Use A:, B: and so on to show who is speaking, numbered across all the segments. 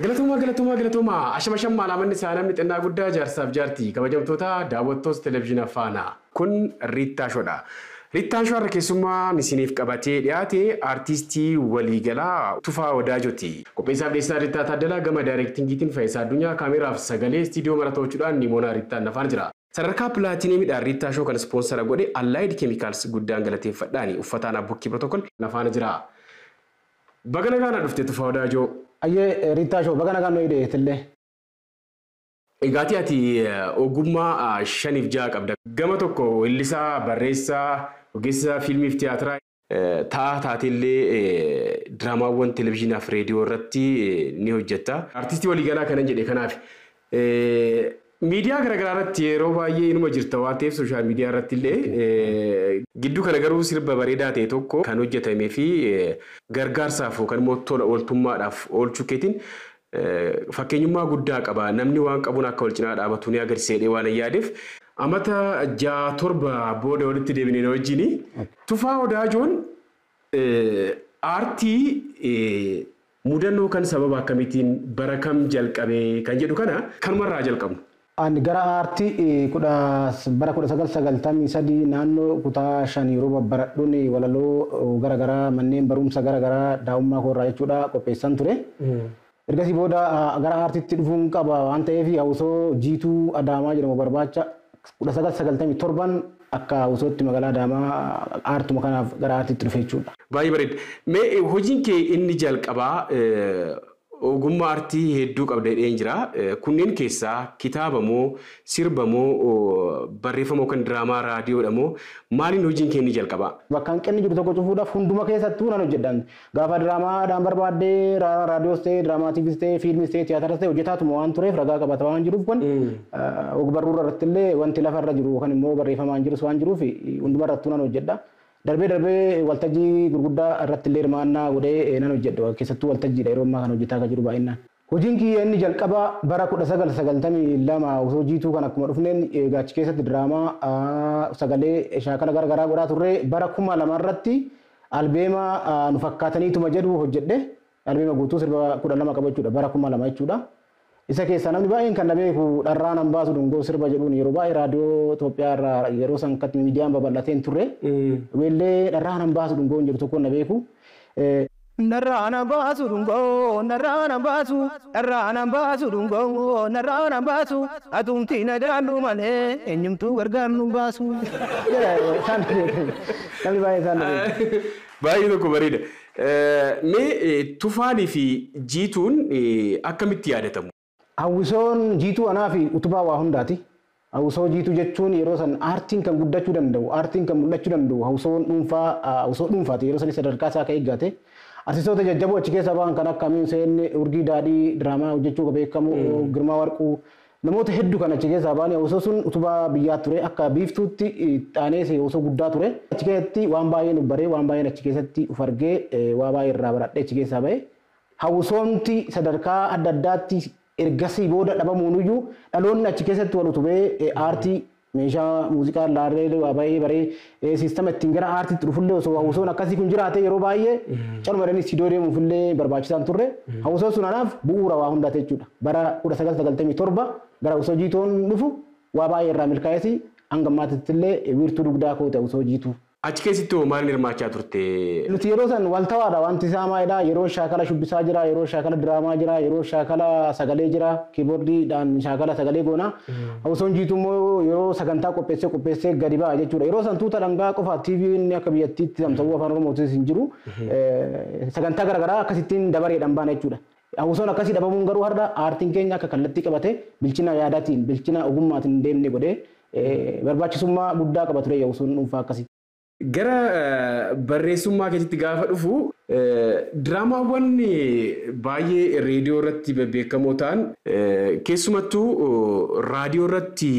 A: Galatoomaa, galatoomaa, galatoomaa. Ashama shammaa laamanni isaa namni xinnaa guddaa jaarsaaf jaartii kabajamtoota daawwattoota televezyiina Faanaa. Kun Riittaa Shoodha. Riittaan Shoo har'a keessummaan isiniif qabatee dhiyaate aartistii waliigalaa Tufaa Wadaajooti. Qopheessaaf dhiyeessaa Riittaa Taaddalaa, gama daayirektingiitiin Faayisaa Addunyaa, kaameraaf sagalee istiidiyoo mara to'achuudhaan Nimoonaa Riittaan nafaan jira. Sadarkaa pilaatiniimiidhaan Riittaa Shoo kan ispoonsara godhe Allaayid Keemikaals guddaan galateeffadhaani, uffataan Abbukkii Pirotokol nafaana jira. Baga nagaan dhufte, Tufaa Wadaajoo.
B: Ayyee, Riittaa Shoo, baga nagaan nu dhiyeessillee.
A: Egaatii ati ogummaa shaniif ja'a qabda. Gama tokko weellisaa, barreessaa, ogeessa fiilmiif tiyaatiraa ta'a taateellee diraamaawwan televezyiinaaf reediyoo irratti ni hojjetta. Artistii waliigalaa kanan jedhe kanaaf. Miidiyaa garaagaraa irratti yeroo baay'ee inuma jirta waan ta'eef, sooshaal miidiyaa irratti illee gidduu kana garuu sirba bareedaa ta'e tokko kan hojjetamee fi gargaarsaaf yookaan immoo tola ooltummaadhaaf oolchuu keetiin fakkeenyummaa guddaa qaba. Namni waan qabuun akka wal cinaa dhaabatu ni agarsiisedhee waan yaadeef. Amata 6 7 booda walitti deebinee wajjini. Tufaa Wadaajoon aartii mudannoo kan sababa akkamiitiin bara kam jalqabee kan jedhu kana kanumarraa jalqabnu.
B: Ani gara aartii bara 1993 naannoo kutaa 5 yeroo babbaradhuun walaloo garaagaraa manneen barumsa garaagaraa daa'ummaa koorraa jechuudha qopheessan ture. Ergasii booda gara aartiitti dhufuun qaba waan ta'eef, hawwisoo Jiituu Adaamaa jedhamu barbaacha 1997 akka hawwisootti magaalaa Adaamaa aartuma kanaaf gara aartiitti dhufe jechuudha.
A: Baay'ee bareeda. Mee hojiin kee inni jalqabaa, ogummaa aartii hedduu qabda jedheen jira. Kunneen keessaa kitaaba moo, sirba moo, barreeffama yookaan diraamaa raadiyoodha moo, maaliin hojiin kee inni jalqabaa?
B: Bakka hanqinni jiru tokko cufuudhaaf hunduma keessattuu nan hojjedhan. Gaafa diraamaadhaan barbaaddee raadiyoos ta'e, diraamaatiifis ta'e, fiilmis ta'e, tiyaatiras ta'e hojjetaatuma waan tureef, ragaa qabata waan jiruuf, kun ogbarruu irratti illee wanti lafarra jiru yookaan immoo barreeffamaan jirus waan jiruuf hunduma irrattuu nan hojjedha. Darbee darbee waltajjii gurguddaa irratti illee hirmaannaa godhee nan hojjedha. Keessattuu waltajjiidha yeroo ammaa kan hojjetaa kan jiru baay'inaan. Hojiin kiyya inni jalqaba bara 1992 osoo Jiituu kan akkuma dhufneen gaachi keessatti diraamaa sagalee shaakala garaagaraa godhaa turre, bara 2000 irratti albeema nu fakkaataniituma jedhu hojjedhe. Albeema guutuu sirba 12 qaba jechuudha, bara 2000 jechuudha. Isa keessaa namni baay'een kan na beeku "Dharraan hambaasu dungoo" sirba jedhuun yeroo baay'ee raadiyoo Itoophiyaa irraa, yeroo san akkatti miidiyaan babal'ateen turre. Weellee "Dharraan hambaasu dungoo" jedhu tokkoon na beeku. Dharraan hambaasu dungoo, dharraan hambaasu, dharraan hambaasu dungoo, dharraan hambaasu, atumti na jaallu malee eenyumtuu gargaar nu baasu. Namni baay'ee isaan na beeku.
A: Baay'ee tokko bareeda. Mee Tufaanii fi Jiituun akkamitti yaadatamu?
B: Hawwisoon Jiituu anaa fi utubaa waa hundaati. Hawwisoo Jiituu jechuun yeroo san aartiin kan guddachuu danda'u, aartiin kan mul'achuu danda'u hawwisoon dhuunfaa, hawwisoo dhuunfaati yeroo sanis sadarkaa isaa kan eeggate. Artistoota jajjaboo achi keessa ba'an kan akka Amiin Hussein, Urgii Daadhii, diraamaa hojjechuu kan beekamu, Girmaa Warquu, namoota hedduu kan achi keessaa ba'an, hawwisoo sun utubaa biyyaa ture, akka biiftuutti xaanees hawwisoo guddaa ture. Achi keessatti waan baay'een uf baree, waan baay'een achi keessatti uf argee, waa baay'ee irraa baradhee achi keessaa ba'e. Hawwisoomti sadarkaa adda addaatti ergasii booda dhabamuun iyyuu dhaloonni achi keessatti wal utubee aartii meeshaa muuziqaa laallee waa baay'ee baree siistama ittiin gara aartiitti dhufullee, osoo hawwisoon akkasii kun jiraate yeroo baay'ee caluma jedhanii istiidiyoo deemuufillee barbaachisaan turre. Hawwisoon sun anaaf bu'uura waa hundaati jechuudha. Bara 1997 gara hawwisoo Jiituun dhufu waa baay'ee irraa milkaa'eesi, hanga ammaatitti illee wiirtuu dugdaa kooti hawwisoo Jiituu.
A: Achi keessatti hoo maaliin hirmaachaa turte?
B: Nuti yeroo san waltawaadha wanti isaa maalidha, yeroo shaakala shubbisaa jira, yeroo shaakala diraamaa jira, yeroo shaakala sagalee jira, kiiboordiidhaan shaakala sagalee goona. Hawwisoon Jiituu immoo yeroo sagantaa qopheessee qopheessee gadi ba'a jechuudha. Yeroo san tuuta dhangaa qofa TV'n akka biyyattiitti tamsa'uu afaan Oromootis hin jiru. Sagantaa garaagaraa akkasittiin dabareedhaan baana jechuudha. Hawwisoon akkasii dhabamuun garuu har'a aartiin keenya akka kallattii qabate, bilchina yaadaatiin, bilchina ogummaatiin hin deemne godhee, barbaachisummaa guddaa qaba ture hawwisoon dhuunfaa akkasii.
A: Gara barreessummaa keessatti gaafa dhufu, diraamaawwan baay'ee reediyoo irratti bebbeekamoo ta'an, keessumattuu raadiyoo irratti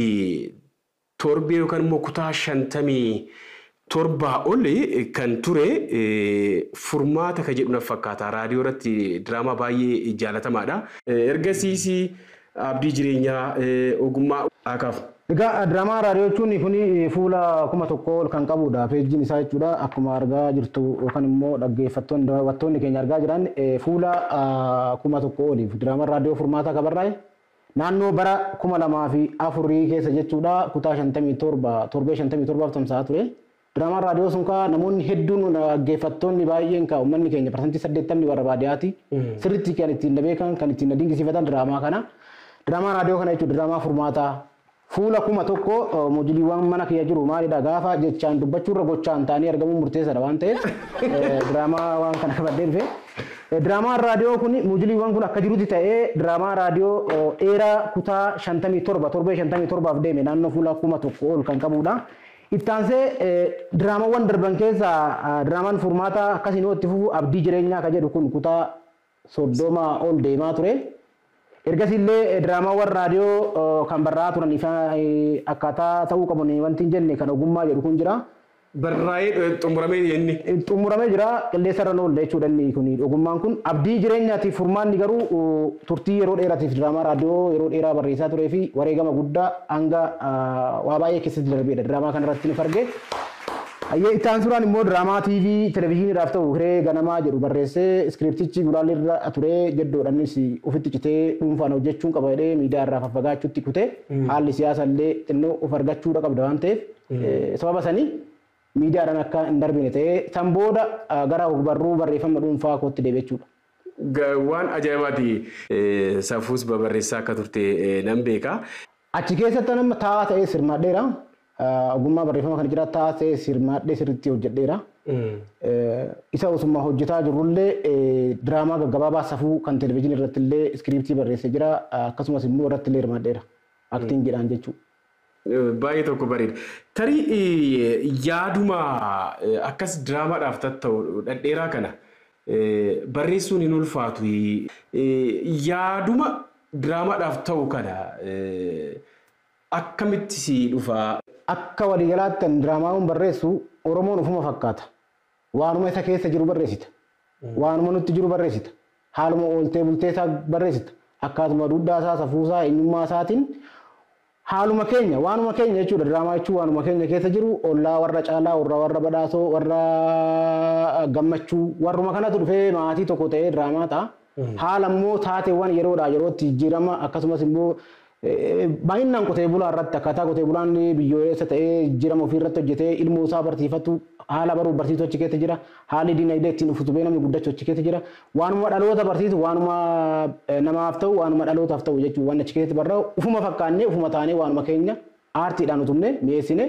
A: torbee yookaan immoo kutaa 57 ol kan ture "Furmaata" kan jedhu na fakkaata. Raadiyoo irratti diraamaa baay'ee jaalatamaadha. Ergasiis "Abdii Jireenyaa", "Ogummaa" akaaf.
B: Egaa diraamaa raadiyoo jechuun kun fuula 1000 ol kan qabudha. Peejiin isaa jechuudha. Akkuma argaa jirtu yookaan immoo dhaggeeffattoonni daawwattoonni keenya argaa jiran fuula 1000 oliif diraamaan raadiyoo furmaataa kan barraa'e naannoo bara 2004 keessa jechuudha. Kutaa 57 torbee 57 tamsa'aa ture. Diraamaan raadiyoo sun kaa namoonni hedduun dhaggeeffattoonni baay'een kaa uummanni keenya 80% warra baadiyyaati. Sirriitti kan ittiin na beekan kan ittiin na dinqisiifatan diraamaa kana. Diraamaa raadiyoo kana jechuudha diraamaa furmaataa. Fuula 1000 mojuliiwwan mana kiyya jiru maalidha gaafa jechaan dubbachuurra gochaan ta'anii argamuun murteessaadha waan ta'eef diraamaa waan kana qabadhee dhufe. Diraamaan raadiyoo kun mojuliiwwan kun akka jirutti ta'ee diraamaa raadiyoo dheeraa kutaa 57 torbee 57 deeme naannoo fuula 1000 ol kan qabudha. Ittaansee diraamawwan darban keessaa diraamaan furmaataa akkasiin yoo itti fufu abdii jireenyaa kan jedhu kun kutaa 30 ol deemaa ture. Ergasiillee diraamaawwan raadiyoo kan barraa'aa turan akkaataa ta'uu qabu wanti hin jenne kan ogummaa jedhu kun jira.
A: Barraa'ee xumuramee inni.
B: Xumuramee jira qilleensa irra oolla jechuudha inni kun ogummaan kun abdii jireenyaatiif furmaanni garuu turtii yeroo dheeraatiif diraamaa raadiyoo yeroo dheeraa barreessaa turee fi wareegama guddaa hanga waa baay'ee keessatti darbeedha diraamaa kanarratti nuuf arge. Itti aansuudhaan immoo diraamaa TV televezyiiniidhaaf ta'u hiree ganamaa jedhu barreessee iskiriiptichi gulaalli irra turee jeddoodhaanis ofitti citee dhuunfaan hojjechuun qaba jedhee miidiyaa irraa faffagaachuutti kutee haalli siyaasa illee xinnoo of argachuudha qabda waan ta'eef sababa sanii miidiyaadhaan akka hin darbine ta'ee san booda gara ogbarruu barreeffama dhuunfaa kootti deebi'e jechuudha.
A: Waan ajaa'ibaati. Safuus babarreessaa akka turte nan beeka.
B: Achi keessatti nama taa'aa ta'ee sirmaadheera. Ogummaa barreeffama kana jira taa'aa ta'ee sirmaadhee sirriitti hojjedheera. Isa osuma hojjetaa jirrullee diraamaa gaggabaabaa safuu kan televezyiinii irratti illee iskiriiptii barreessee jira. Akkasumas immoo irratti illee hirmaadheera. Aktiingiidhaan jechuudha.
A: Baay'ee tokko bareeda. Tarii yaaduma akkas diraamaadhaaf ta'u dhadheeraa kana barreessuun hin ulfaatu. Yaaduma diraamaadhaaf ta'u kana akkamitti si dhufa?
B: Akka waliigalaatti diraamaa barreessu Oromoon ofuma fakkaata. Waanuma isa keessa jiru barreessita. Waanuma nutti jiru barreessita. Haaluma ooltee bultee isaa barreessita. Akkaatuma duudhaa isaa, safuu isaa, eenyummaa isaatiin haaluma keenya waanuma keenya jechuudha. Diraamaa jechuun waanuma keenya keessa jiru ollaa warra caalaa, warra badhaasoo, warra gammachuu, warruma kanatu dhufee maatii tokko ta'ee diraamaa ta'a. Haala immoo taateewwan yeroodhaa yerootti jijjiirama akkasumas immoo baay'inaan qotee bulaa irratti akkaataa qotee bulaan biyyoolessa ta'ee jijjiirama ofii irratti hojjetee ilmoo isaa barsiifatu haala baruuf barsiisuu achi keessa jira. Haalli dinagdee ittiin utubee namni guddachuu achi keessa jira. Waanuma dhaloota barsiisu waanuma namaaf ta'u waanuma dhalootaaf ta'u jechuudha. Waan achi keessatti barraa'u ufuma fakkaannee ufuma taanee waanuma keenya aartiidhaan utubnee mi'eessine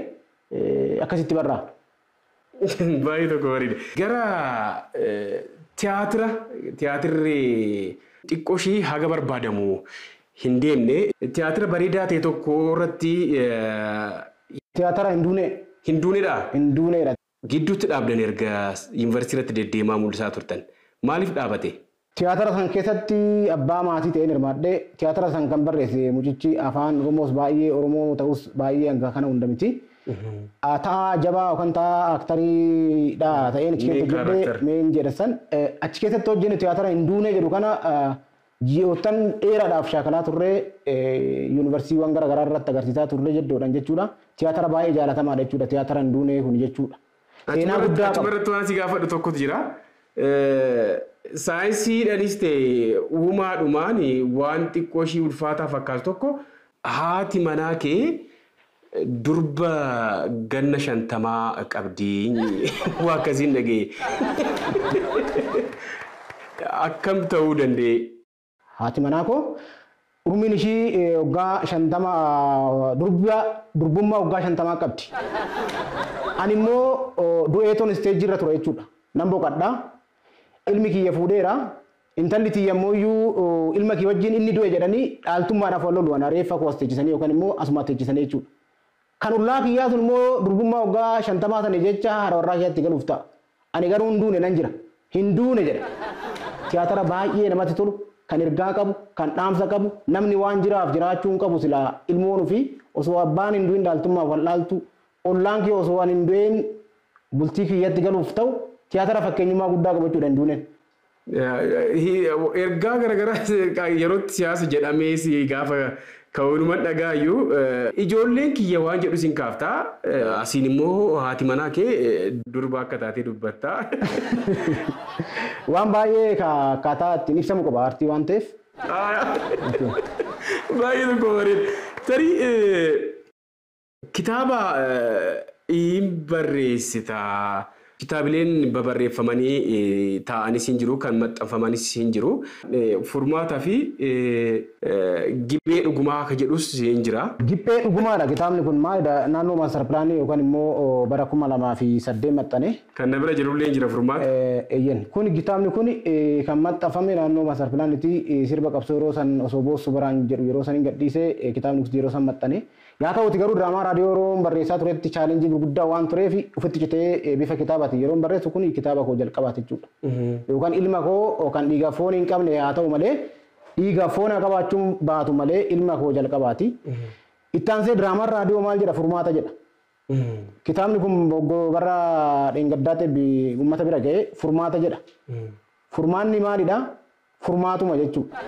B: akkasitti barraa'a.
A: Baay'ee tokko bareeda. Gara tiyaatira tiyaatirri xiqqoo ishii haga barbaadamu hin deemne tiyaatira bareedaa ta'e tokko irratti
B: Tiyaatira hin duune.
A: Hin duunedha.
B: Hin duunedha.
A: Gidduutti dhaabdan erga yuunivarsiitii irratti deddeemaa mul'isaa turtan. Maaliif dhaabate?
B: Tiyaatira san keessatti abbaa maatii ta'een hirmaadhee tiyaatira san kan barreesse mucichi afaan Oromoos baay'ee Oromoo ta'us baay'ee hanga kana hunda miti. Ta'aa jabaa yookaan ta'aa aktariidha ta'een achi keessatti hojjedhee meen jedha san achi keessatti hojjenne tiyaatira hin duune jedhu kana ji'oottan dheeraadhaaf shaakalaa turree yuunivarsiitiiwwan garaagaraa irratti agarsiisaa turree jedhuudhaan jechuudha. Tiyaatira baay'ee jaalatamaadha jechuudha. Tiyaatira hin duune kun jechuudha.
A: Seenaa guddaa qaba. Achuma irratti waan si gaafadhu tokkotu jira. Saayinsiidhaanis ta'e uumaadhumaan waan xiqqoo ishii ulfaataa fakkaatu tokko haati manaa kee durba ganna 50 qabdi waa akkasiin dhaga'e. Akkam ta'uu danda'e?
B: Haati manaa koo umriin ishii waggaa 50 durbummaa waggaa 50 qabdi. Ani immoo du'eetoon isteejii irra ture jechuudha. Nan boqadha. Ilmi kiyya fuudheera. Intalli tiyya immoo iyyuu ilma kiyya wajjin inni du'e jedhanii dhaaltummaadhaaf wal lolu. Ana reeffa koo as teechisanii yookaan immoo asuma teechisanii jechuudha. Kan ollaa kiyyaa sun immoo durbummaa waggaa 50 sana jecha haadha warraa kiyyaatti galuuf ta'a. Ani garuu hin duune nan jira. Hin duune jedhe. Tiyaatira baay'ee namatti tolu, kan ergaa qabu, kan dhaamsa qabu, namni waan jiraaf jiraachuu hin qabu silaa ilmoon ofii osoo abbaan hin du'in dhaaltummaaf wal dhaaltu, ollaan kiyya osoo waan hin du'in bultii kiyyatti galuuf ta'u tiyaatira fakkeenyummaa guddaa qabu jechuudha hin duuneen.
A: Ergaa garaagaraa yerootti siyaasa jedhamee gaafa Kawalumaan dhagaayyuu ijoolleen kiyya waan jedhu sin kaaftaa. Asiin immoo haati manaa kee durba akka taatee dubbattaa.
B: Waan baay'ee akkaataa ittiin ibsamu qaba aartii waan ta'eef.
A: Baay'ee tokko bareeda. Tarii kitaaba hin barreessitaa. Kitaabileen babarreeffamanii taa'anis hin jiru, kan maxxanfamanis hin jiru. Furmaataa fi Giphee Dhugumaa akka jedhus hin jira.
B: Giphee Dhugumaadha kitaabni kun maalidha naannoo maastar pilaanii yookaan immoo bara 2008 maxxane.
A: Kan na bira jirullee hin jira Furmaata.
B: Eeyyen kun kitaabni kun kan maxxanfame naannoo maastar pilaaniitti sirba qabsoo yeroo san osoo boossu baraan jedhu yeroo san hin gadhiise kitaabni kun yeroo san maxxane. Yaa ta'uti garuu diraamaa raadiyoo yeroo barreessaa turetti chaalenjii gurguddaa waan tureef ofitti citee bifa kitaabaati yeroo barreessu kun kitaaba koo jalqabaati jechuudha. Yookaan ilma koo kan dhiiga foon hin qabne haa ta'u malee dhiiga foon qabaachuun baatu malee ilma koo jalqabaati. Itti aansee diraamaan raadiyoo maal jedha Furmaata jedha. Kitaabni kun bara dheengaddaa ta'e uummata bira ga'ee Furmaata jedha. Furmaanni maalidha? Furmaatuma jechuudha.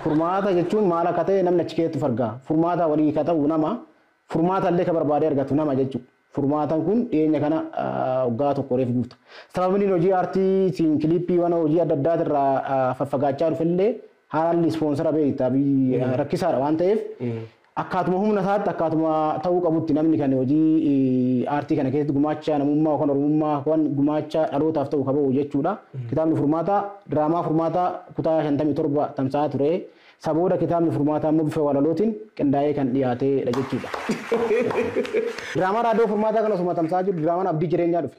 B: Furmaata jechuun maal akka ta'e namni achi keessatti fargaa. Furmaata walii ka ta'u nama, furmaata illee ka barbaadee argatu nama jechuudha. Furmaatan kun dhiyeenya kana waggaa tokko reef guuta. Sababni hojii aartii kiliippiiwwan hojii adda addaa irraa faffagaachaa dhufellee haalli ispoonsara beektaa rakkisaadha waan ta'eef akkaatuma humna isaatti akkaatuma ta'uu qabutti namni kan hojii aartii kana keessatti gumaacha namummaa yookaan oromummaa yookaan gumaacha dhalootaaf ta'u qabu jechuudha. Kitaabni Furmaataa diraamaa Furmaataa kutaa 57 tamsa'aa ture. Sabooda kitaabni Furmaataa immoo bifa walalootiin qindaa'ee kan dhiyaatedha jechuudha. Diraamaa raadiyoo Furmaataa kana osuma tamsa'aa jiru diraamaan Abdii Jireenyaa dhufe.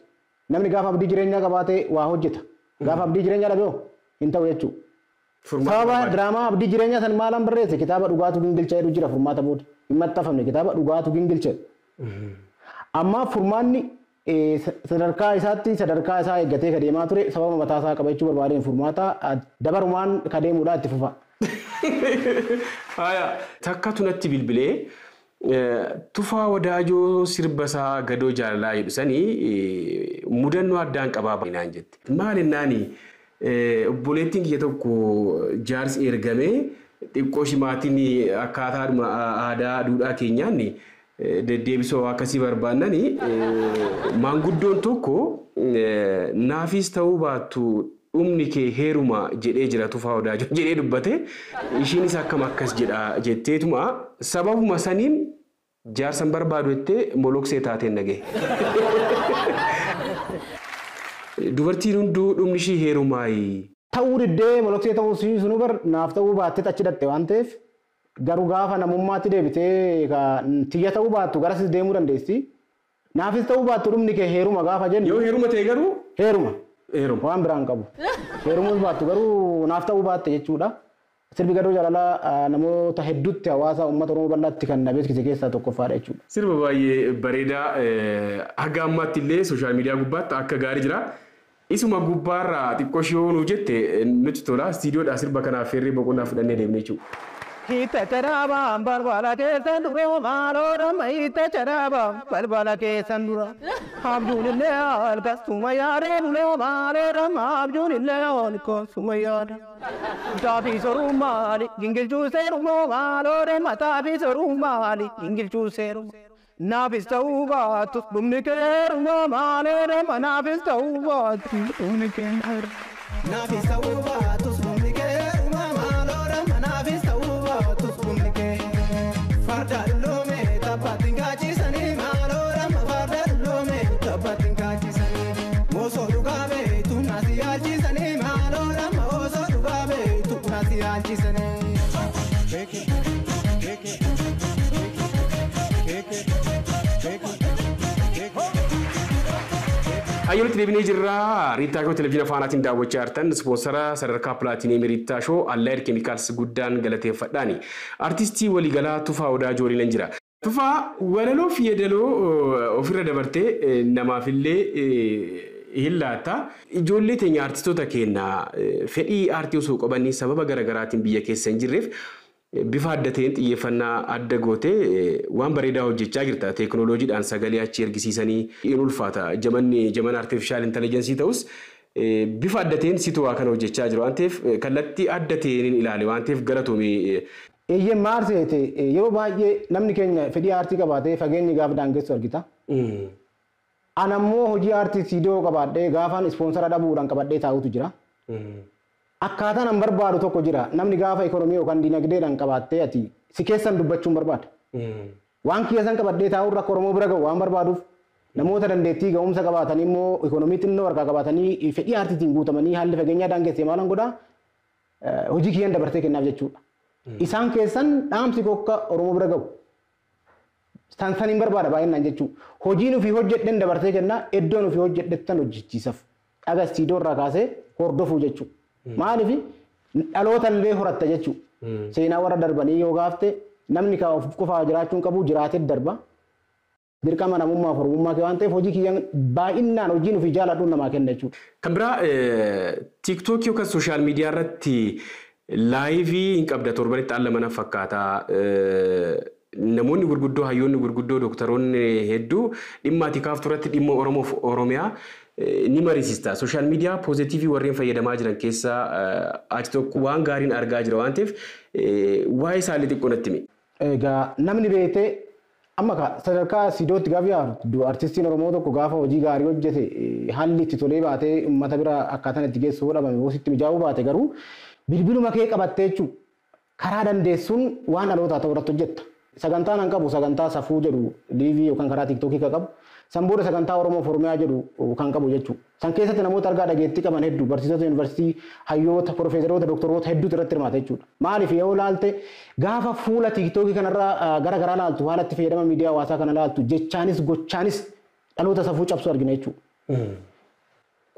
B: Namni gaafa abdii jireenyaa qabaate waa hojjeta. Gaafa abdii jireenyaa dhabe hoo hin ta'u jechuudha. Sababa diraamaa Abdii Jireenyaa san maalaan barreesse kitaaba Dhugaatu Gingilcha jedhu jira Furmaata booda. Hin maxxanfamne kitaaba Dhugaatu Gingilcha. Amma Furmaanni sadarkaa isaatti sadarkaa isaa eeggatee ka deemaa ture sababa mataa isaa qabachuu barbaadeen Furmaata dabarumaan ka deemuudhaa itti fufa.
A: Haya, takkatu natti bilbilee Tufaa Wadaajoo sirba isaa Gadoo Jaalalaa jedhu sanii mudannoo addaan qabaa naan jette. Maal jennaani obboleettiin kiyya tokko jaarsi ergamee xiqqoo shimaatiin akkaataadhuma aadaa duudhaa keenyaan deddeebisoo akkasii barbaannani maanguddoon tokko naafis ta'uu baattu dhumni kee heeruma jedhee jira Tufaa Wadaajoo jedhee dubbate ishiinis akkam akkas jedha jetteetuma sababuma saniin jaarsan barbaadu jettee moloksee taateen dhagaye. Dubartiin hunduu dhumni ishii heerumaayi.
B: Ta'uu diddee moloksee ta'uu sunuu bar naaf ta'uu baattee achi dhatte waan ta'eef garuu gaafa namummaatti deebitee tiyya ta'uu baattu garasis deemuu dandeessi. Naafis ta'uu baattu dhumni kee heeruma gaafa jennu.
A: Yoo heeruma ta'e garuu.
B: Heeruma.
A: Heeruma.
B: Waan biraan qabu. Heerumuus baattu garuu naaf ta'uu baatte jechuudha. Sirbi Gadoo Jaalalaa namoota hedduutti hawaasa uummata Oromoo bal'aatti kan na beeksise keessaa tokkoffaadha jechuudha.
A: Sirba baay'ee bareedaa haga ammaatti illee sooshaal miidiyaa gubbaatti akka gaarii jira. Isuma gubbaarraa xiqqoo ishee yoo nuuf jette nutti tola. Istiidiyoodhaa sirba kanaaf feerree boqonnaa fudhannee deemne jechuudha.
C: Hiita charaabaan balbala keessan dura maaloo dhamma hiita charaabaan balbala keessan dura. Abjuun illee halkasuma yaadee bulee maaloo dhamma abjuun illee halkasuma yaada. Taafi soruu maali gingilchuu seeruma maaloo dhamma taafi soruu maali gingilchuu seeruma. Naafis ta'uu baattus dhumni keeruma maaloo dhamma naafis ta'uu baattus dhumni keeruma.
D: Naafis ta'uu baattus dhumni keeruma maaloo dhamma naafis ta'uu baattus dhumni keeruma. Farda dulloome taphaatti kaachisanii maaloo dhamma farda dulloome taphaatti kaachisanii. Osoo dhugaa beektu naasi yaalchisanii maaloo dhamma osoo dhugaa beektu naasi yaalchisanii.
A: Hayyoolitti deebinee jirra. Riittaa Shoo Televezyiina Faanaatiin daawwachaa jirtan ispoonsara sadarkaa pilaatineemii Riittaa Shoo Allaayid Keemikaals guddaan galateeffadhaani. Artistii waliigalaa Tufaa Wadaajoo waliin jira. Tufaa walaloo fi yeedaloo ofirra dabartee namaafillee hin laatta. Ijoollee teenya artistoota keenya fedhii aartii osoo qabanii sababa garaagaraatiin biyya keessa hin jirreef bifa adda ta'een xiyyeeffannaa adda gootee waan bareedaa hojjechaa jirta. Teekinooloojiidhaan sagalee achi ergisiisanii hin ulfaata. Jamanni jamana artificial intelligence ta'us bifa adda ta'een situ waa kana hojjechaa jiru waan ta'eef kallattii adda ta'een ilaale waan ta'eef galatoomii.
B: Eeyyee, maal seete, yeroo baay'ee namni keenya fedhii aartii qabaatee fageenyi gaafa daangessu argita. Ana immoo hojii aartii siidoo qabaadhee gaafaan ispoonsara dhabuudhaan qabadhee taa'utu jira. Akkaataan an barbaadu tokko jira. Namni gaafa ikonomii yookaan dinagdeedhaan qabaattee ati si keessan dubbachuun barbaada. Waan kiyya san qabadhee taa'uun rakkoo Oromoo bira ga'u waan barbaaduuf, namoota dandeettii ga'umsa qabaatanii immoo ikonomii xinnoo harkaa qabaatanii fedhii aartiitiin guutamanii haalli fageenyaa daangessee maalan godhaa, hojii kiyyan dabarsee kennaaf jechuudha. Isaan keessan dhaamsi kokka Oromoo bira ga'u. San saniin barbaada baay'inaan jechuudha. Hojiin ofii hojjedhen dabarsee kennaa, iddoon ofii hojjedhettan hojjechiisaf. Dhaga istiidoo irraa kaasee hordofuu jechuudha. Maaliif, dhaloota illee horatta jechuudha. Seenaa warra darbanii yoo gaafte, namni ka of qofaa jiraachuun qabu jiraatee darba. Dirqama namummaa fi oromummaa kee waan ta'eef, hojii kiyyaan baay'inaan hojiin ofii jaaladhuun namaa kenna jechuudha.
A: Kan biraa, TikTokii yookaan social media irratti live hin qabda, torbanitti al lama na fakkaata. Namoonni gurguddoo, hayyoonni gurguddoo, dooktaroonni hedduu dhimma ati kaaftu irratti, dhimma Oromoof Oromiyaa ni mariisista. Social media positive warreen fayyadamaa jiran keessaa ati tokko, waan gaariin argaa jira waan ta'eef, waa'ee isaallee xiqqoo natti himi.
B: Egaa namni beetee amma ka sadarkaa siidootti gaafa yaadu, artistiin Oromoo tokko gaafa hojii gaarii hojjete, haalli itti tolee baatee uummata bira akkaataan itti geessu yoo dhabame, yoo sitti mijaa'uu baate garuu bilbiluma kee qabattee jechuudha. Karaa dandeessuun waan dhalootaa ta'u irratti hojjetta. Sagantaan an qabu sagantaa safuu jedhu live yookaan karaa TikTokii kan qabu. San booda sagantaa Oromoo Oromiyaa jedhu kan qabu jechuudha. San keessatti namoota argaa dhageettii qaban hedduu, barsiisota yuunivarsiitii, hayyoota, profeesaroota, doktoroota hedduutu irratti hirmaata jechuudha. Maaliif yoo laalte, gaafa fuula TikTokii kanarraa gara garaa laaltu, haala itti fayyadama miidiyaa hawaasaa kana laaltu, jechaanis gochaanis dhaloota safuu cabsu argina jechuudha.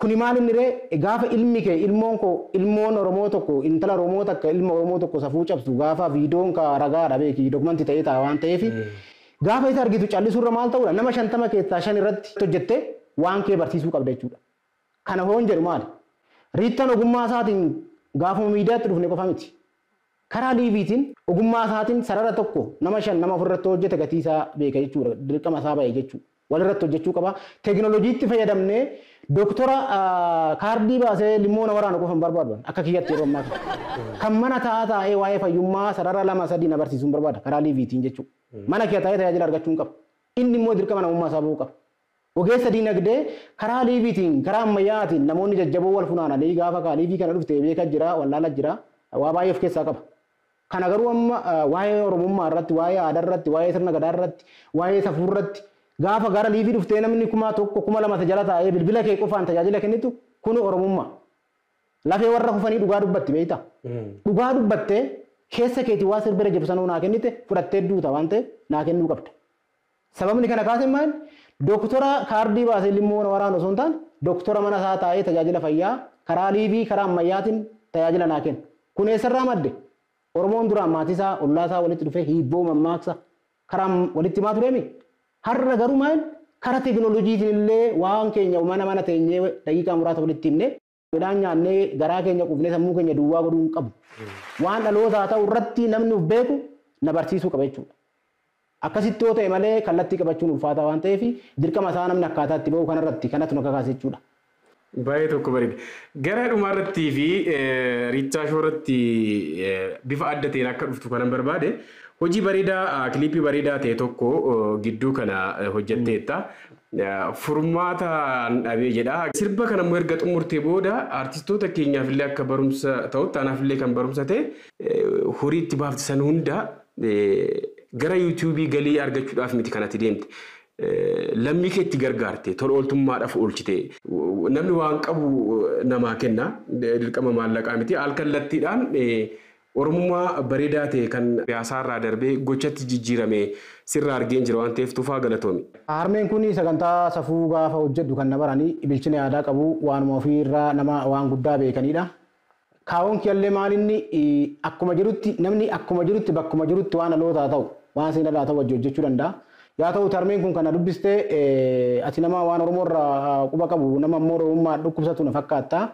B: Kuni maal inni ree, gaafa ilmi kee, ilmoon koo, ilmoon Oromoo tokko, intala Oromoo takka, ilma Oromoo tokko safuu cabsu, gaafa viidiyoon ka ragaadha beeki, dokumentii ta'ee ta'a waan ta'eef, gaafa isa argitu callisuurra maal ta'uudha, nama 50 keessaa 5 irratti hojjettee waan kee barsiisuu qabda jechuudha. Kana hoon jedhu maali? Riittan ogummaa isaatiin gaafuma miidiyaatti dhufne qofa miti. Karaa liveiitiin ogummaa isaatiin sarara tokko nama shan nama afur irratti hojjete gatii isaa beeka jechuudha. Dirqama isaa ba'e jechuudha. Walirratti hojjechuu qaba. Teekinooloojiitti fayyadamnee doktora kaardii baasee limmoo na waraanu qofa hin barbaadu akka kiyyatti yeroo ammaa kana. Kan mana taa'aa taa'ee waa'ee fayyummaa sarara lama sadii na barsiisuu hin barbaada karaa liveiitiin jechuudha. Mana kee taa'ee tajaajila argachuu hin qabu. Inni immoo dirqama namummaa isaa bahuu qaba. Ogeessa diinagdee karaa liveiitiin, karaa ammayyaatiin namoonni jajjaboo wal funaananii gaafa kaa live kana dhufte beeka jira, wallaala jira, waa baay'ee of keessaa qaba. Kana garuu amma waa'ee Oromummaa irratti, waa'ee aadaa irratti, waa'ee sirna gadaa irratti, waa'ee safuu irratti gaafa gara live dhuftee namni 1000, 2000 jala taa'ee bilbila kee qofaan tajaajila kennitu, kun Oromummaa. Lafee warra kufanii dhugaa dubbatti beektaa? Dhugaa dubbattee keessa keetii waa sirbira jiru sanuu naa kennite fudhattee duuta waan ta'eef naa kennuu qabda. Sababni kana kaase maal? Doktora kaardii baasee limmoo waraanu osoo hin taane, doktora mana isaa taa'ee tajaajila fayyaa karaa live, karaa ammayyaatiin tajaajila naa kenna. Kun eessarraa madde? Oromoon duraan maatii isaa, ollaa isaa walitti dhufee hiibboo, mammaaksa karaa walitti himaa tureemi. Har'a garuu maal? Karaa teekinooloojiitiin illee waan keenya mana mana teenyee daqiiqaa muraasa walitti himnee, midhaan nyaannee, garaa keenya quufnee, sammuu keenya duwwaa godhuu hin qabu. Waan dhalootaa ta'u irratti namni of beeku na barsiisuu qaba jechuudha. Akkasitti yoo ta'e malee kallattii qabachuun ulfaataa waan ta'eef, dirqama isaa namni akkaataa itti bahu kanarratti kanatu na kakaase jechuudha.
A: Baay'ee tokko bareeda. Gara dhumaarrattii fi Riichaa Shoorratti bifa adda ta'een akka dhuftu kanan barbaade, hojii bareedaa, kiliippii bareedaa ta'e tokko gidduu kana hojjetteetta. Furmaataan dhabee jedha. Sirba kana immoo erga xumurtee booda artistoota keenyaaf illee akka barumsa ta'utti, anaaf illee kan barumsa ta'e, horii itti baafte san hunda gara YouTubeii galii argachuudhaaf miti kanatti deemte. Lammii kee itti gargaarte, tola ooltummaadhaaf oolchite. Namni waan qabu namaa kenna, dirqama maallaqaa miti. Alkallattiidhaan Oromummaa bareedaa ta'e kan siyaasaarraa darbee gochatti jijjiirame sirraa argeen jira waan ta'eef, Tufaa, galatoomi.
B: Harmeen kun sagantaa safuu gaafa hojjedhu kan na baranii, bilchina yaadaa qabu, waanuma ofiirraa nama waan guddaa beekanidha. Kaawwan kiyyallee maalinni, akkuma jirutti namni akkuma jirutti bakkuma jirutti waan dhalootaa ta'u, waan seenaadhaa ta'u wajji hojjechuu danda'a. Yaa ta'u, harmeen kun kana dubbistee, ati nama waan Oromoo irraa quba qabu, nama immoo Oromummaa dhukkubsatu na fakkaata.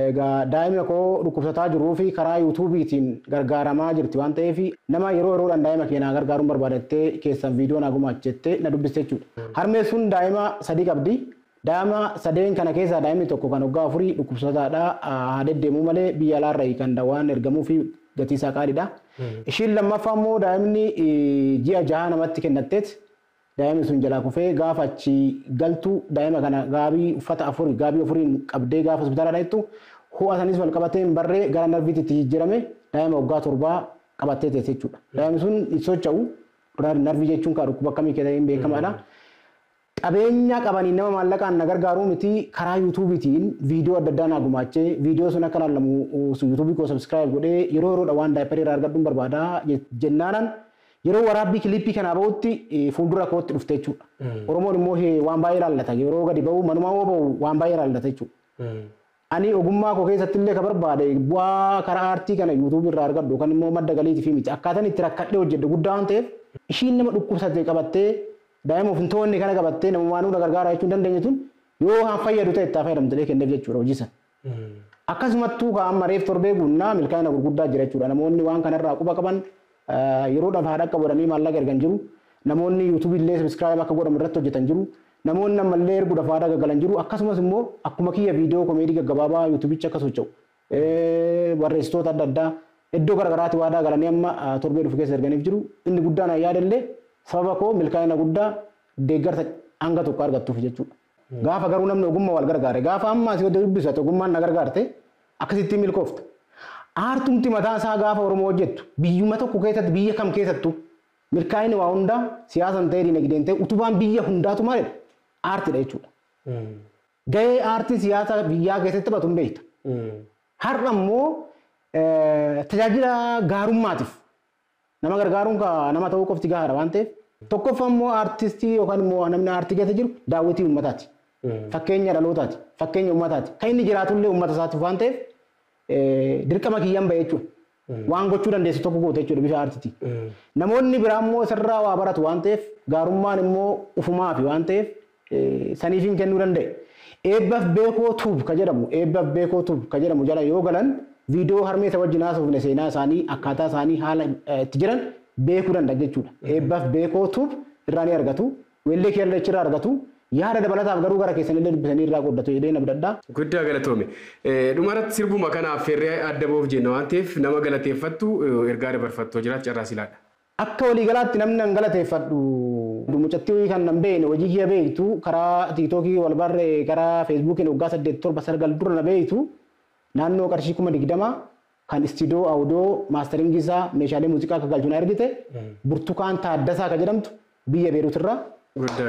B: Egaa daa'ima koo dhukkubsataa jiruu fi karaa YouTubeiitiin gargaaramaa jirti waan ta'eef, nama yeroo yeroodhaan daa'ima keenyaa gargaaruun barbaadattee keessan viidiyoo naa gumaachettee na dubbiste jechuudha. Harmeen sun daa'ima sadii qabdi. Daa'ima sadeen kana keessaa daa'imni tokko kan waggaa 4 dhukkubsataadha. Haa deddeemuu malee biyya alaarraa kan dawaan ergamuu fi gatii isaa qaaliidha. Ishiin lammaffaa immoo daa'imni ji'a 6 namatti kennatteet daa'imni sun jalaa kufee gaafa achi galtu daa'ima kana gaabii uffata 4 gaabii 4 qabdee gaafa hospitaala dhaqxu ho'a sanis wal qabatee hin barree gara narviitti itti jijjiirame daa'ima waggaa 7 qabattee teesse jechuudha. Daa'imni sun hin socho'u narvii jechuun kan dhukkuba akkamii keessa hin beekamaadha. Qabeenya qabanii nama maallaqaan na gargaaruu miti karaa yuutuubiitiin viidiyoo adda addaa naa gumaachee viidiyoo sun akka laallamu yuutuubii koo subscribe godhee yeroo yeroodha waan daayiparii irraa argadhuun barbaada jennaanan yeroo waraabbii kilippii kanaa ba'utti fuuldura kootti dhufte jechuudha. Oromoon immoo waan baay'ee laallata yeroo gadi ba'u manumaa yoo ba'u waan baay'ee laallata jechuudha. Ani ogummaa koo keessatti illee ka barbaade bu'aa karaa aartii kana yuutuubii irraa argadhu yookaan immoo madda galiitii fi miti akkaataan itti rakkadhee hojjedhe guddaa waan ta'eef ishiin nama dhukkubsate qabattee daa'ima of hin to'anne kana qabattee namumaanuu na gargaara jechuu hin dandeenye tun yoo waan fayyadu ta'e itti fayyadamtu illee kenneef jechuudha hojii sana. Akkasumattuu ka amma reef torbee guunnaa milkaa'ina gurguddaa jira jechuudha. Namoonni waan kanarraa quba qaban yeroodhaaf haadha akka godhanii maallaqa ergan jiru. Namoonni yuutuubii illee sabiskiraayib akka godhamu irratti hojjetan jiru. Namoonni ammallee erguudhaaf haadha gaggalan jiru. Akkasumas immoo akkuma kiyya viidiyoo komeedii gaggabaabaa yuutuubicha akka socho'u barreessitoota adda addaa iddoo garaagaraatti waadaa galanii amma torbee dhufu keessa erganiif jiru. Inni guddaan yaadallee sababa koo milkaa'ina guddaa deeggarsa hanga tokko argattuuf jechuudha. Gaafa garuu namni ogummaa wal gargaare gaafa amma asii oduu dubbisate ogummaan na gargaarte akkasitti milkoofta. Aartumti mataa isaa gaafa Oromoo hojjettu biyyuma tokko keessatti biyya kam keessattu milkaa'inni waa hundaa siyaasan ta'ee dinagdeen ta'e utubaan biyya hundaatu maalidha? Aartidha jechuudha. Gahee aartii siyaasa biyyaa keessatti taphatu hin beekta. Har'a immoo tajaajila gaarummaatiif nama gargaaruun nama ta'uu qofti gahaadha waan ta'eef tokkoffaa immoo aartistii yookaan immoo namni aartii keessa jiru daawwitii uummataati. Fakkeenya dhalootaati. Fakkeenya uummataati. Kan inni jiraatullee uummata isaatiif waan ta'eef dirqama kiyyaan ba'e jechuudha. Waan gochuu dandeessu tokko goote jechuudha bifa aartiiti. Namoonni biraa immoo isarraa waa baratu waan ta'eef gaarummaan immoo ufumaafi waan ta'eef saniif hin kennuu danda'e. Eebbaaf Beekoo Tuub ka jedhamu Eebbaaf Beekoo Tuub ka jedhamu jala yoo galan viidiyoo harmee isa wajjin haasofne seenaa isaanii akkaataa isaanii haala itti jiran beekuu danda'a jechuudha. Eebbaaf Beekoo Tuub irraa ni argatu. Weellee keelloo irraa argatu. Yaada dabalataaf garuu gara keessanillee dubbisanii irraa qooddatu jedhee na bidadha.
A: Guddaa galatoome. Dhumarratti sirbuma kanaaf ferree adda ba'uuf jenna waan ta'eef nama galateeffattu ergaa dabarfattu jiraatu carraa silaadha.
B: Akka waliigalaatti namni an galateeffadhu mucattii kan nan beekne hojii kiyya beektu karaa tiiktookii wal barree karaa feesbuukiin waggaa 8 7 9 dura na beektu naannoo qarshii 20,000 kan istiidoo awudoo maasteringii isaa meeshaalee muuziqaa akka galchu na ergite Burtukaan Taaddasaa ka jedhamtu biyya Beeruut irraa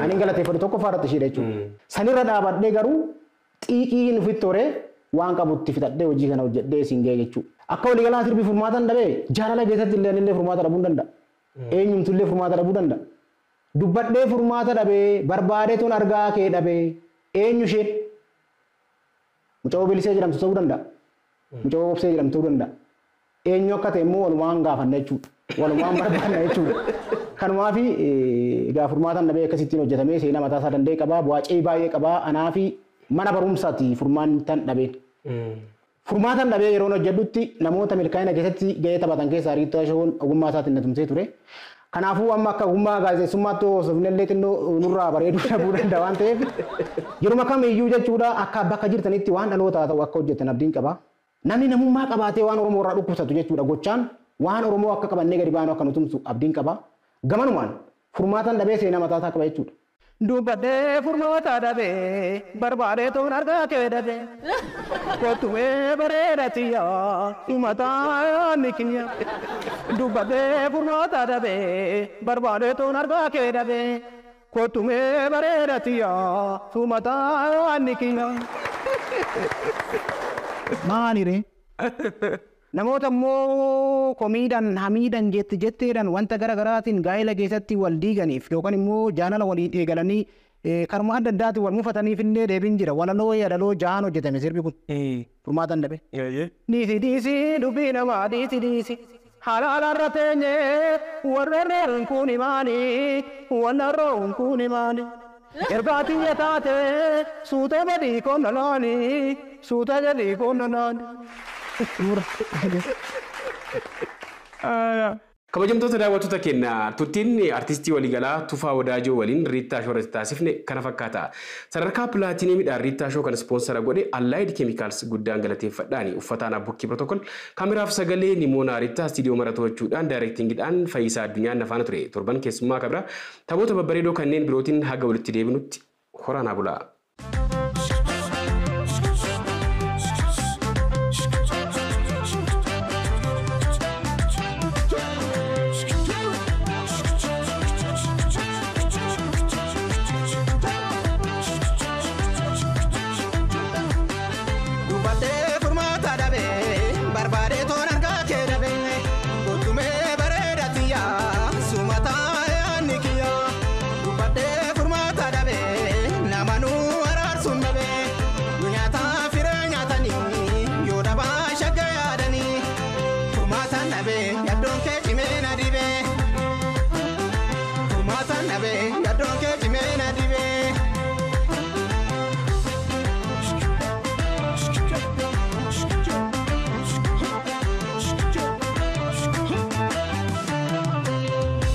B: ani galateeffadhu tokko faarratti isheedha jechuudha. Sanirra dhaabadhee garuu xiiqiin ofitti horee waan qabutti fixadhee hojii kana hojjedhee siin ga'e jechuudha. Akka waliigalaa sirbi furmaata hin dhabee jaalala keessatti illee anillee furmaata dhabuu hin danda'a. Eenyumtullee furmaata dhabuu danda'a. Dubbadhee furmaata dhabee barbaadee tun argaa kee dhabee eenyu isheen mucaa Bilisee jedhamtu ta'uu danda'a. Mucaa Obsee jedhamtu ta'uu danda'a. Eenyu akka ta'e immoo walumaan gaafanna jechuudha. Walumaan barbaanna jechuudha. Kanumaa fi egaa furmaata dhabee akkasittiin hojjetamee seenaa mataa isaa danda'e qabaa bu'aa baay'ee qabaa anaa fi mana barumsaati furmaata dhabeen. Furmaata dhabee yeroon hojjedhutti namoota milkaa'ina keessatti gahee taphatan keessaa Riittaa Shoon ogummaa isaatiin na tumsee ture. Kanaafuu amma akka ogummaa gaazexeessummaatti osoo illee xinnoo nurraa bareeduu dhabuu danda'a waan ta'eef yeruma kamiyyuu jechuudha akka bakka jirtanitti waan dhalootaa ta'u akka hojjetan abdiin qaba. Namni namummaa qabaatee waan Oromoo irraa dhukkubsatu jechuudha gochaan waan Oromoo akka qabannee gadi baanu akka nu tumsu abdiin qaba. Gamanumaan furmaata dhabee seenaa mataa isaa qaba jechuudha.
C: Dubbadhee furmaata dhabee barbaadee toon argaa kee dhabee kottumee bareeda tiyyaa dhumataa ni kiyya. Dubbadhee furmaata dhabee barbaadee toon argaa kee dhabee kottumee bareeda tiyyaa dhumataa ni kiyya.
B: Maaliree? Namoota immoo komiidhaan hamiidhaan jette jetteedhaan wanta gara garaatiin gaa'ela keessatti wal diiganiif yookaan immoo jaalala waliin eegalanii karuma adda addaatiin wal mufataniif illee deebiin jira. Walaloo yaadaloo jahaan hojjetame sirbi kun. Furmaata dhabe.
C: Dhiisi dhiisi dubbii namaa dhiisi dhiisi. Halaalarra teenyee warra roon kun maali? Warra roon kun maali? Ergaa tiyya taate suuta badii konna laani suuta jalii konna laani.
A: Kabajamtoota daawwattoota keenya, turtiin artistii waliigalaa Tufaa Wadaajoo waliin Riittaa Shoo irratti taasifne kana fakkaata. Sadarkaa pilaatiniimiidhaan Riittaa Shoo kan ispoonsara godhe Allied Chemicals guddaan galateeffadhaani. Uffataan Abbukkii Protocol, kaameraaf sagalee Nimoonaa Riittaa, istiidiyoo mara to'achuudhaan daayirektiingiidhaan Fayyisaa Addunyaan nafaana ture. Torban keessummaa kabira taphoota babbareedoo kanneen birootiin haga walitti deebinutti horaanaa bulaa.
D: Dubartee furmaata dhabee barbaadee toon argaa kee dhabee uttumee bareeda tiyyaa sumataa yaadni kiyyaa. Dubartee furmaata dhabee nama nu araarsuun dhabee nu nyaataa firee nyaatanii yoo dhabaa shagga yaadanii furmaata dhabee yaddoon kee cimee na dhibee furmaata dhabee yaddoon kee cimee na dhibee.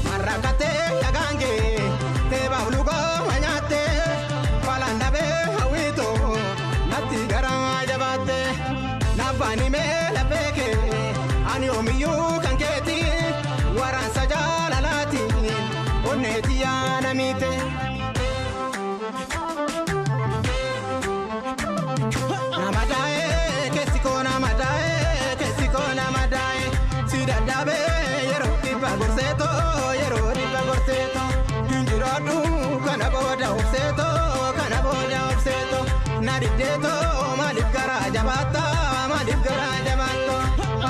D: Marrakatee yagaange teebaaf lukoo nyaatte falandabee hawwiitoo natti garaa jabaatte nabbaan himee lafeeke ani yoomiyyuu kan keeti waraansa jaalalaati onneeti yaanamiite. Nama daa'ee keessi koo nama daa'ee keessi koo nama daa'ee si dadhabee yeroo dhibba gorseetoo yeroo dhibba gorseetoo hin jiraadhu kana booda obseetoo kana booda obseetoo na diddeetoo maaliif garaa jabaatta maaliif garaa jabaatta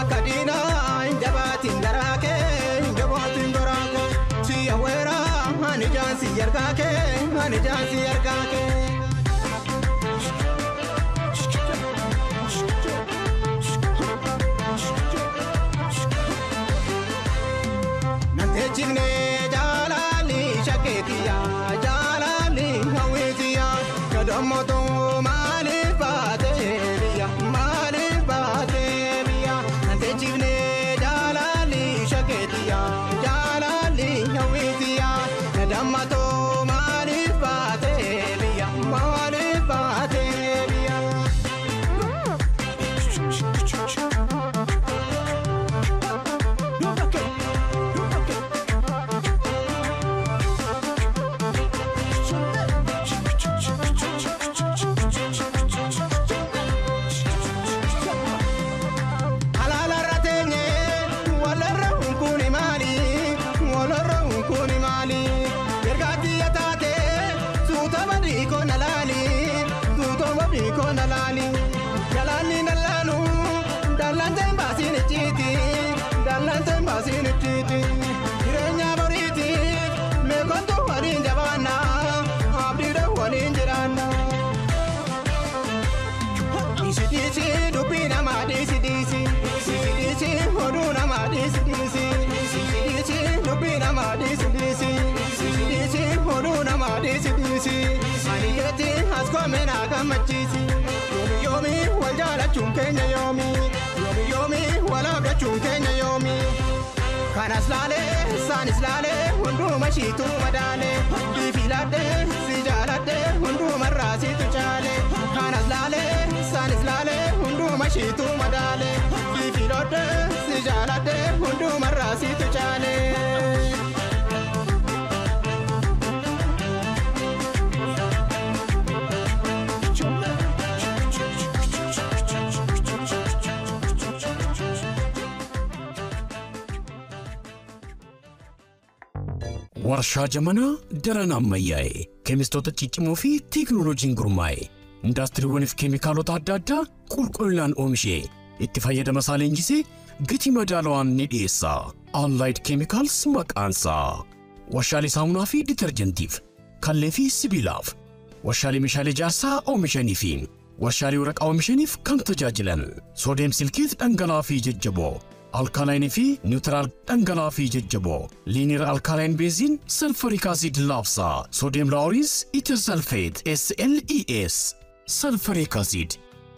D: akka diinaa hin jabaatiin garaa kee hin jabaatiin garaa kee si awweera ani jaansi yargaa kee ani jaansi yargaa kee. Nanteechifne jaalalli shakkeetiya jaalalli hawwiitiya kadhammoto maaliif baatee biyya maaliif baatee biyya. Nanteechifne jaalalli shakkeetiya jaalalli hawwiitiya kadhammoto maaliif baatee biyya maaliif baatee biyya. Alaalarra teenye walarra hunkuuni maali walarra hunkuuni maali ergaatiyya taate suuta badii koona laali suuta badii koona laali jalaanni nallaanu dallanteen baasiin icciiti dallanteen baasiin icciiti jireenya boriiti meeqontu waliin jabaanna abdiidha waliin jiraanna. Dhiisi dhiisi dubbii namaa dhiisi dhiisi. Dhiisi dhiisi oduu namaa dhiisi dhiisi. Dhiisi dhiisi dubbii namaa dhiisi dhiisi. Dhiisi dhiisi oduu namaa dhiisi dhiisi. Ani keetti as koomee naa gammachiisi. Yoomi yoomi wal jaalachuun keenya yoomi. Yoomi yoomi wal abdachuun keenya yoomi. Kanas laalee isaanis laalee hunduma ishiitu madaalee. Dhiifi laadhee si jaaladhee hundumarraa siitu caalee. Kanas laalee isaanis laalee hunduma ishiitu madaalee. Dhiifi laadhee si jaaladhee hundumarraa siitu caalee.
E: Warshaa Jamanaa daran ammayyaa'e keemistoota ciccimoo fi teeknooloojiin gurmaa'e indaastiriiwwaniif keemikaalota adda addaa qulqullinaan oomishee itti fayyadama isaa leenjisee gatii madaalawaan ni dhiyeessa. Allied Chemicals maqaansaa. Warshaalee saamunaa fi ditarjentiif, kallee fi sibiilaaf, warshaalee meeshaalee ijaarsaa oomishanii fi warshaalee waraqaa oomishaniif kan tajaajilan sodium silicate dhangala'aa fi jajjaboo, alkaline fi neutral dhangala'aa fi jajjaboo, linear alkaline benzene, sulfuric acid laabsaa, sodium lauryl ether sulfate SLES, sulfuric acid,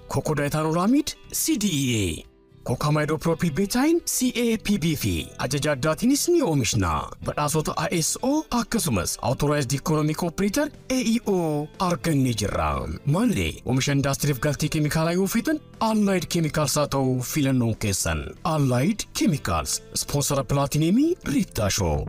E: cocodiethanolamide CDEA, Cocamidopropyl Betaine CAPB fi ajaja addaatiinis ni oomishna. Badhaasota ISO akkasumas Authorized Economic Operator AEO argannee jirra. Maarree, oomisha indaastiriif galtee keemikaalaa yoo feetan, Allied Chemicals haa ta'u filannoon keessan. Allied Chemicals, sponsora pilaatineemii Riittaa Show.